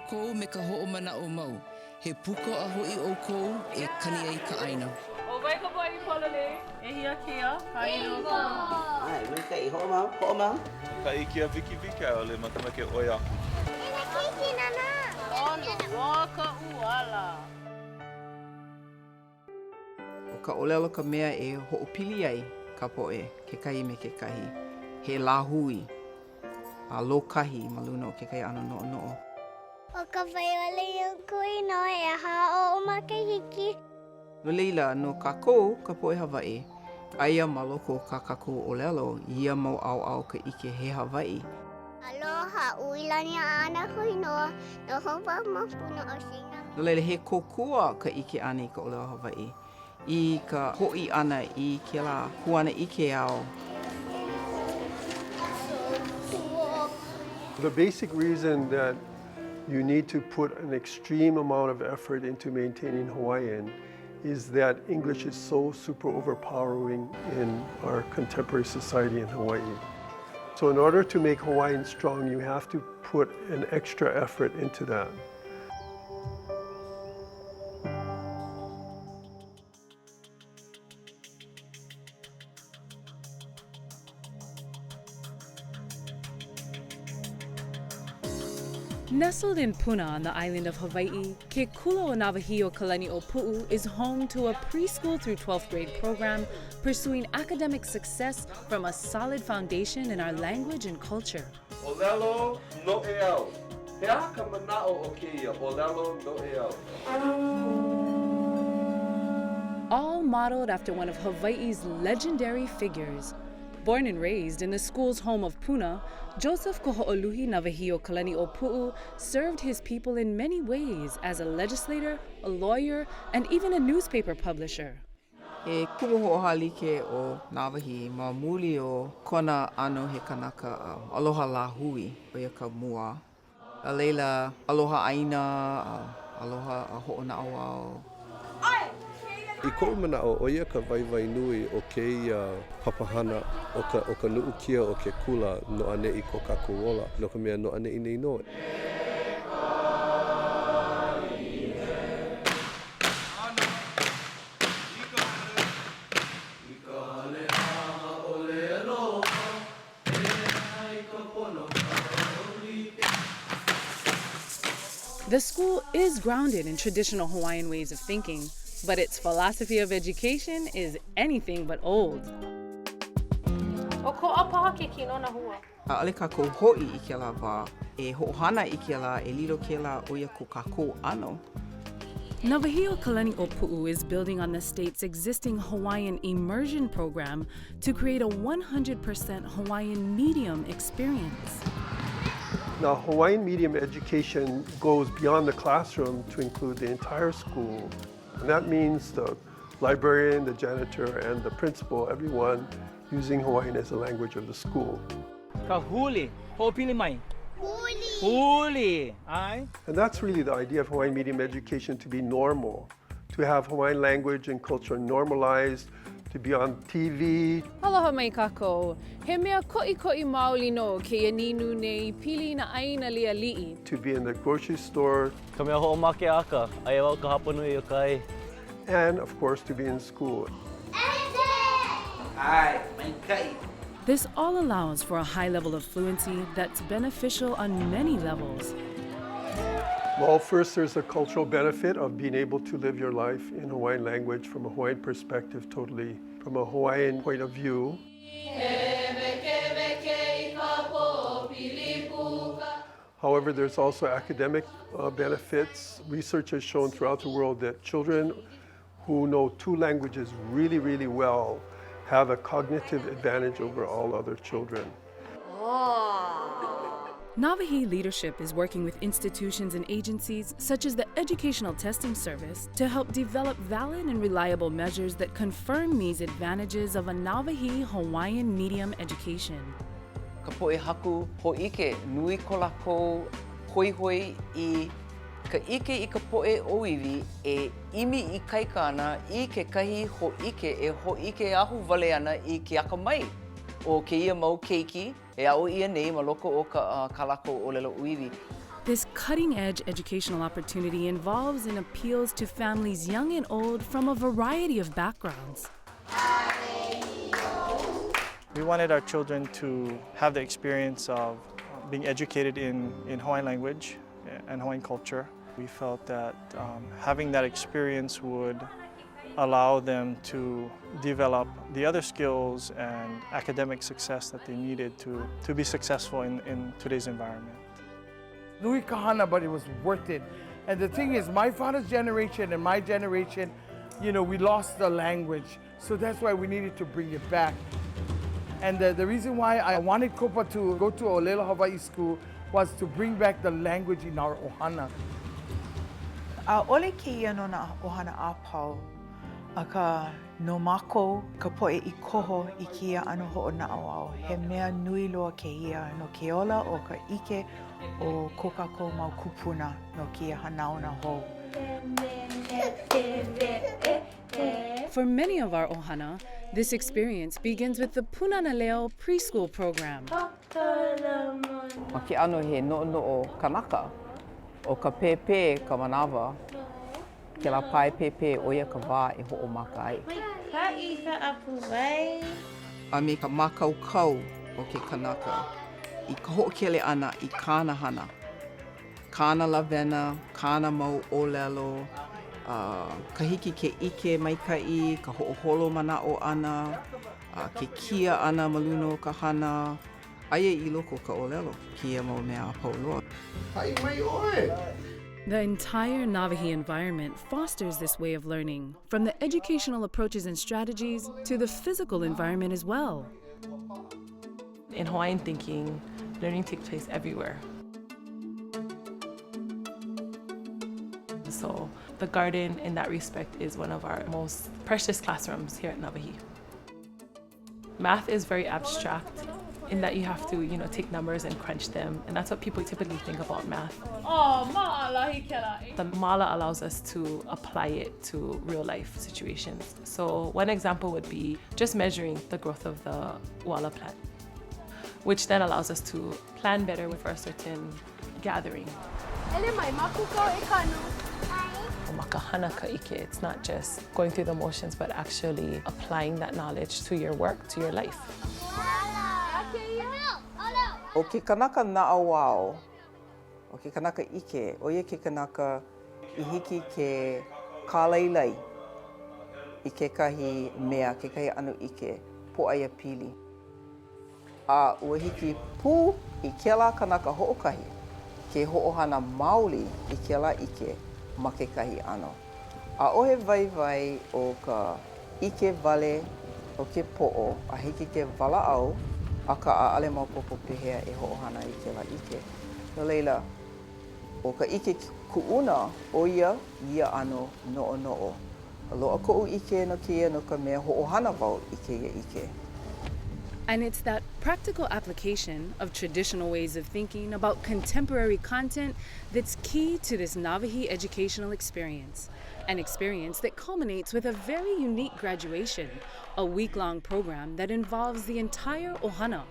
ʻoukou me ka hoʻomanaʻo mau, he puka a hoʻi ʻoukou e kani ai ka ʻāina. ʻO wai ka poʻe i pololei? ʻEhia kēia? ʻEiwa. ʻAe, maikaʻi. Hoʻomau, hoʻomau. Ka ʻike a wikiwiki a ʻaʻole makemake ʻoi aku. E nā keiki nānā! ʻOno loa ka ʻuala. ʻO ka ʻōlelo ka mea e hoʻopili ai ka poʻe kekahi me kekahi, he lāhui a lōkahi ma luna o kekahi ʻano noʻonoʻo. ʻO ka waiwai o ku inoa he aha oʻu makahiki. No laila, no kākou, ka poʻe Hawaiʻi, aia ma loko o kā kākou ʻōlelo ia mau ʻaoʻao ka ʻike he Hawaiʻi. Aloha, Uilani ʻAna ku inoa, noho wau ma Puna o Sina. No laila, he kōkua ka ʻike ʻana i ka ʻōlelo Hawaiʻi i ka hoʻi ʻana i kēlā kuanaʻike ao. The basic reason that you need to put an extreme amount of effort into maintaining Hawaiian is that English is so super overpowering in our contemporary society in Hawaii. So in order to make Hawaiian strong, you have to put an extra effort into that. Nestled in Puna on the island of Hawaii, Ke Kula o Nāwahīokalaniʻōpuʻu is home to a preschool through 12th grade program pursuing academic success from a solid foundation in our language and culture. ʻŌlelo noʻeau. He aha ka manaʻo o kēia ʻōlelo noʻeau? All modeled after one of Hawaii's legendary figures. Born and raised in the school's home of Puna, Joseph Kaho'oluhi Nāwahīokalaniʻōpuʻu served his people in many ways as a legislator, a lawyer, and even a newspaper publisher. He kumu hoʻohālike ʻo Nāwahī ma muli o kona ʻano he kanaka aloha lāhui, ʻo ia ka mua. A laila, aloha ʻāina, aloha hoʻonaʻauao. I koʻu manaʻo, ʻo ia ka waiwai nui o kēia papahana ʻo ka, ʻo ka nuʻukia o ke kula no ʻaneʻi ko kākou ola, no ka mea no ʻaneʻi nei nō. The school is grounded in traditional Hawaiian ways of thinking, but its philosophy of education is anything but old. ʻOkoʻa paha ke kinona hua. ʻAʻole kākou hoʻi i kēlā wā e hoʻohana i kēlā e lilo kēlā ʻo ia ko kākou ʻano. Nāwahīokalaniʻōpuʻu is building on the state's existing Hawaiian immersion program to create a 100% Hawaiian medium experience. Now, Hawaiian medium education goes beyond the classroom to include the entire school. And that means the librarian, the janitor, and the principal, everyone using Hawaiian as the language of the school. Ka huli. Hoʻopili mai. Huli. Huli. ʻAe. And that's really the idea of Hawaiian medium education to be normal, to have Hawaiian language and culture normalized, to be on TV. Aloha mai kākou. He mea koʻikoʻi maoli nō kēia nīnūnē i pili i nā ʻāina liʻiliʻi. To be in the grocery store. Ka mea hoʻomakeʻaka, aia wau ka hapanui o ka ʻai. And, of course, to be in school. ʻAe, maikaʻi. This all allows for a high level of fluency that's beneficial on many levels. Well, first, there's the cultural benefit of being able to live your life in Hawaiian language from a Hawaiian perspective, totally from a Hawaiian point of view. However, there's also academic uh, benefits. Research has shown throughout the world that children who know two languages really, really well have a cognitive advantage over all other children. Nāwahī leadership is working with institutions and agencies such as the Educational Testing Service to help develop valid and reliable measures that confirm these advantages of a Nāwahī Hawaiian medium education. Ka poʻe haku hōʻike, nui ko lākou hoihoi i ka ʻike i ka poʻe ʻōiwi e ʻimi ikaika ana i kekahi hōʻike e hōʻike ahuwale ana i ke akamai o kēia mau keiki e aʻo ʻia nei ma loko o ka, kā lākou ʻōlelo ʻōiwi. This cutting edge educational opportunity involves and appeals to families young and old from a variety of backgrounds. We wanted our children to have the experience of being educated in, in Hawaiian language and Hawaiian culture. We felt that um, having that experience would allow them to develop the other skills and academic success that they needed to, to be successful in, in today's environment. Nui ka hana, but it was worth it. And the thing is, my father's generation and my generation, you know, we lost the language. So that's why we needed to bring it back. And the, the reason why I wanted Kopa to go to Olelo Hawaii School was to bring back the language in our ohana. ʻAʻole kēia no nā ʻohana a pau, akā no mākou ka poʻe i koho i kēia ʻano hoʻonaʻauao, he mea nui loa kēia no ke ola o ka ʻike o ko kākou mau kūpuna no kēia hanauna hou. For many of our ohana, this experience begins with the Punana Leo preschool program. Ma ke ʻano he noʻonoʻo kanaka, ʻo ka pēpē ka manawa, kēlā pae pēpē ʻo ia ka wā e hoʻomaka ai. Maikaʻi ka ʻapuwai. A me ka mākaukau o ke kanaka i ka hoʻokele ʻana i kāna hana, kāna lawena, kāna mau ʻōlelo, a ka hiki ke ʻike maikaʻi, ka hoʻoholo manaʻo ʻana, a ke kia ʻana ma luna o ka hana, aia i loko o ka ʻōlelo kēia mau mea a pau loa. Haʻi mai ʻoe! The entire Nawahi environment fosters this way of learning, from the educational approaches and strategies to the physical environment as well. In Hawaiian thinking, learning takes place everywhere. So the garden in that respect is one of our most precious classrooms here at Nawahi. Math is very abstract in that you have to, you know, take numbers and crunch them, and that's what people typically think about math. Oh, The mala allows us to apply it to real life situations. So one example would be just measuring the growth of the uala plant, which then allows us to plan better for a certain gathering. Ma ka hana ka ʻike, it's not just going through the motions, but actually applying that knowledge to your work, to your life. ʻO ke kanaka naʻauao, ʻo ke kanaka ʻike, ʻo ia ke kanaka i hiki ke kālailai i kekahi mea, kekahi ʻano ʻike pōʻaiapili. A ua hiki pū i kēlā kanaka hoʻokahi ke hoʻohana maoli i kēlā ʻike ma kekahi ʻano. ʻAʻohe waiwai o ka ʻike wale o ke poʻo a hiki ke walaʻau, akā ʻaʻole maopopo pehea e hoʻohana i kēlā ʻike. No laila, ʻo ka ʻike kuʻuna, ʻo ia ia ʻano noʻonoʻo. Loaʻa koʻu ʻike no kēia no ka mea hoʻohana wau i kēia ʻike. And it's that practical application of traditional ways of thinking about contemporary content that's key to this Nawahi educational experience. An experience that culminates with a very unique graduation, a week long program that involves the entire ohana.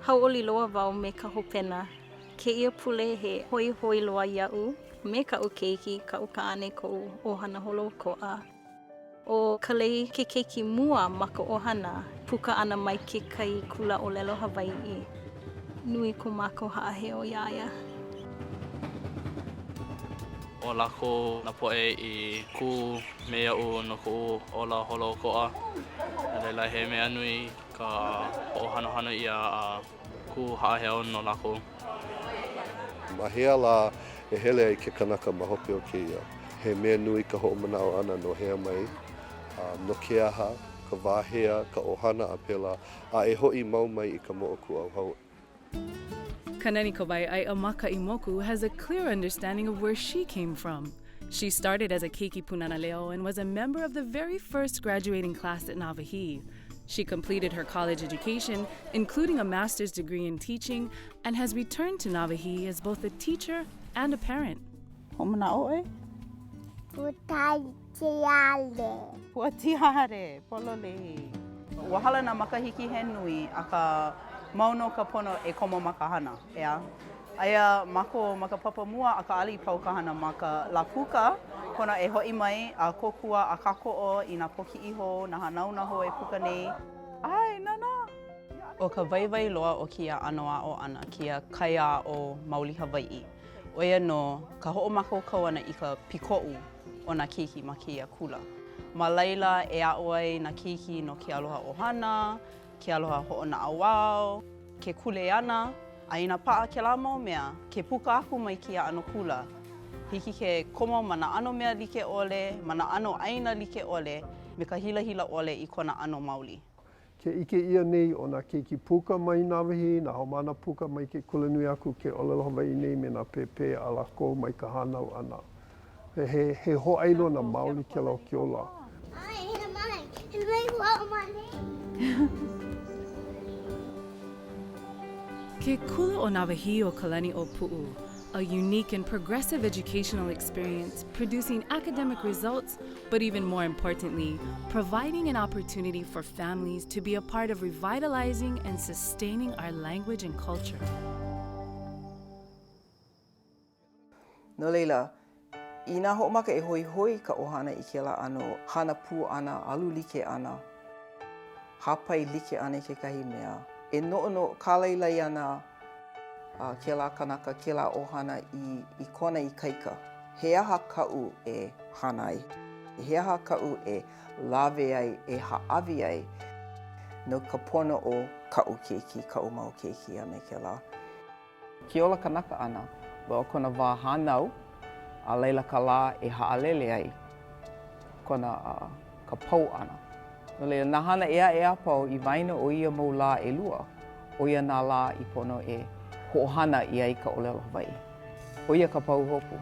Hauʻoli loa wau me ka hopena. Kēia pule he hoihoi loa iaʻu me kaʻu keiki, kaʻu kāne, koʻu ʻohana holoʻokoʻa. ʻO Kalei ke keiki mua ma ka ʻohana, puka ʻana mai kekahi kula ʻōlelo Hawaiʻi. Nui ko mākou haʻaheo iā ia. ʻO lākou nā poʻe i kū me iaʻu no koʻu ola holoʻokoʻa. No laila, he mea nui ka hoʻohanohano ʻia a kū haʻaheo no lākou. Ma hea lā e hele ai ke kanaka ma hope o kēia? He mea nui ka hoʻomanaʻo ʻana no hea mai, a no ke aha, ka wā hea, ka ʻohana a pēlā, a e hoʻi mau mai i ka moʻokūʻauhau. Kanani Kawaiʻaeʻa has a clear understanding of where she came from. She started as a Keiki Punana Leo and was a member of the very first graduating class at Nawahi. She completed her college education, including a master's degree in teaching, and has returned to Nawahi as both a teacher and a parent. Hoʻomanaʻo ʻoe? Puatiare. Puatiare, pololei. Ua hala nā makahiki he nui, akā mau nō ka pono e komo ma ka hana, ʻeā? Aia mākou ma ka papa mua akā ʻaʻole i pau ka hana ma ka lā puka, pono e hoʻi mai a kōkua a kākoʻo i nā pōkiʻi hou, nā hanauna hou e puka nei. ʻAe, nānā! ʻO ka waiwai loa o kēia ʻano aʻo ʻana, kēia kaiaaʻo mauli Hawaiʻi, ʻo ia nō ka hoʻomākaukau ʻana i ka pikoʻu o nā keiki ma kēia kula. Ma laila e aʻo ai nā keiki no ke aloha ʻohana, ke aloha hoʻonaʻauao, ke kuleana, a inā paʻa kēlā mau mea, ke puka aku mai kēia ʻano kula, hiki ke komo ma nā ʻano mea like ʻole, ma nā ʻano ʻāina like ʻole, me ka hilahila ʻole i kona ʻano maoli. Ke ʻike ʻia nei ʻo nā keiki puka mai Nāwahī, nā haumāna puka mai ke kulanui aku ke ʻōlelo Hawaiʻi nei me nā pēpē a lākou mai ka hānau ʻana. He, he hōʻailona maoli kēlā o ke ola. Ke Kula o Nāwahīokalaniʻōpuʻu, a unique and progressive educational experience producing academic results, but even more importantly, providing an opportunity for families to be a part of revitalizing and sustaining our language and culture. No laila, inā hoʻomaka e hoihoi ka ʻohana i kēlā ʻano hana pū ʻana, alu like ʻana, hāpai like ʻana i kekahi mea, e noʻonoʻo kālailai ana kēlā kanaka, kēlā ʻohana i, i kona ikaika. He aha kaʻu e hana ai? He aha kaʻu e lawe ai, e hāʻawi ai no ka pono o kaʻu keiki, kaʻu mau keiki a me kēlā? Ke ola kanaka ʻana, well, kona wā hānau, a laila ka lā e haʻalele ai kona, ka pau ʻana. No laila, nā hana ʻē aʻe a pau i waena o ia mau lā ʻelua, ʻo ia nā lā i pono e hoʻohana ʻia ai ka ʻōlelo Hawaiʻi. ʻO ia ka pahuhopu.